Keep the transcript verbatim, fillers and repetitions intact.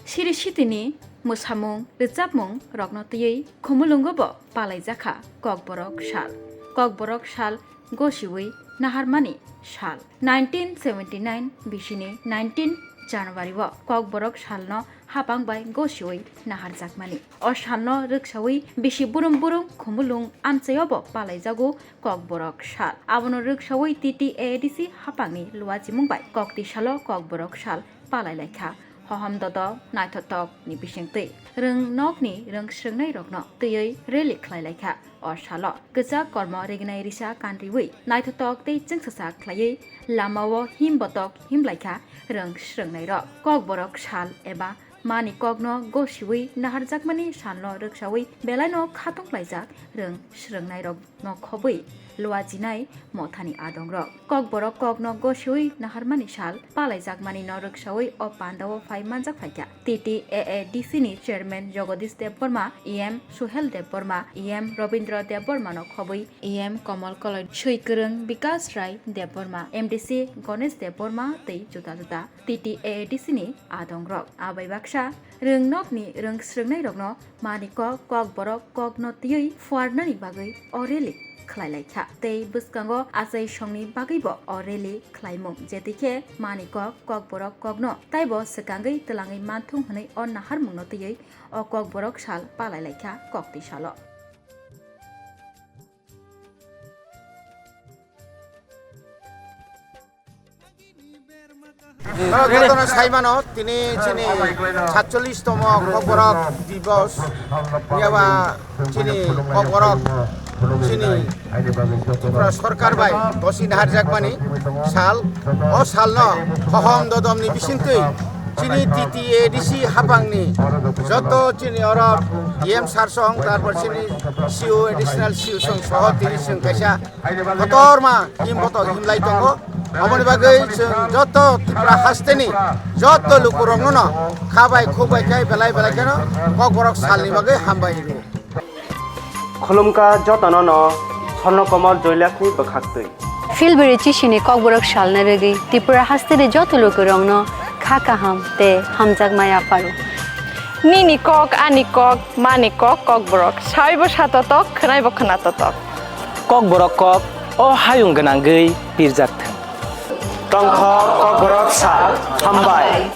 Siri sitini mwsamung rwchapmung rokno twiwi Khumulwngo bo palaijakha Kokborok sal. Kokborok sal gosiwi naharmani sal. Nineteen seventy nine bisini nineteen January o Kokborok salno hapang bai gosiwi naharjakmani. O salno rwksawi bisi burum burum Khumulwng amchaio bo palaijago Kokborok sal. Abono rwksawi T T A A D C hapangni luachimung bai kokti salo Kokborok sal palailaikha. Hohom dodo naithotok ni bisingtwi rwng nokni rwng swrwngnairokno twiwi rally khlailaikha. O salo kwchak kormo rignai risa kanriwi naithotok tei chwngsacha khlaiwi lamao him botok himlaikha rwng swrwngnairok. Kokborok sal eba mani kokno gosiwi naharjakmani salno rwksawi belaino khatung laijak rwng swrwngnairok no khobwi luajinai mothani adongrok. Kokborok kokno gosiwi naharmani sal palaijakmani no rwksawi o pandao phai manjak phaikha. T T A A D C ni chairman Jagadish Debbarma, E M Suhel Debbarma, E M Rabindra Debbarma no khobwi E M Kamal Koloi, swi kwrwng Bikas Rai Debbarma, M D C Ganesh Debbarma tei juda juda T T A A D C ni adongrok. Abai baksa rwng nokni rwng swrwngnairokno mani kok, kokborok kokno twiwi phuarnani bagwi o rally khlailaikha. Tei bwskango achai songni bagwibo o rally khlaimung, jetikhe mani kok, kokborok kokno taibo swkangwi twlangwi manthung hwnwi o naharmungno twiwi o kokborok sal palailaikha kokti salo. Oro jotono sai mano, tini chini satchollish tomo Kokborok Dibos, yaba chini Kokborok chini Tripura Sorkar bai bosi naharjakmani sal, o salno hohom dodomni bisingtwi chini T T A D C hapangni joto chini oro D M sir song, tarpor chini C O, additional C O song soho tini chwng kaisa kotorma him botok himlai tongo. Aboni bagwi chwng joto Tripura hasteni joto lukurokno no kha bai khuk bai khai belai belai kheno Kokborok salni bagwi hambai rwo. Khulumkha jotono no Swarno Komol Joy Lakhni bwkhaktwi. Philbiri chisini Kokborok salna bagwi Tripura hasteni joto lukurokno kha kaham tei hamjakmai apharo. Nini kok, ani kok, mani kok, Kokborok. Saibo satotok, khwnaibo khwnatotok. Kokborok kok o hayung gwnangwi pirjak thung. Tongkha Kokborok sal, hambai.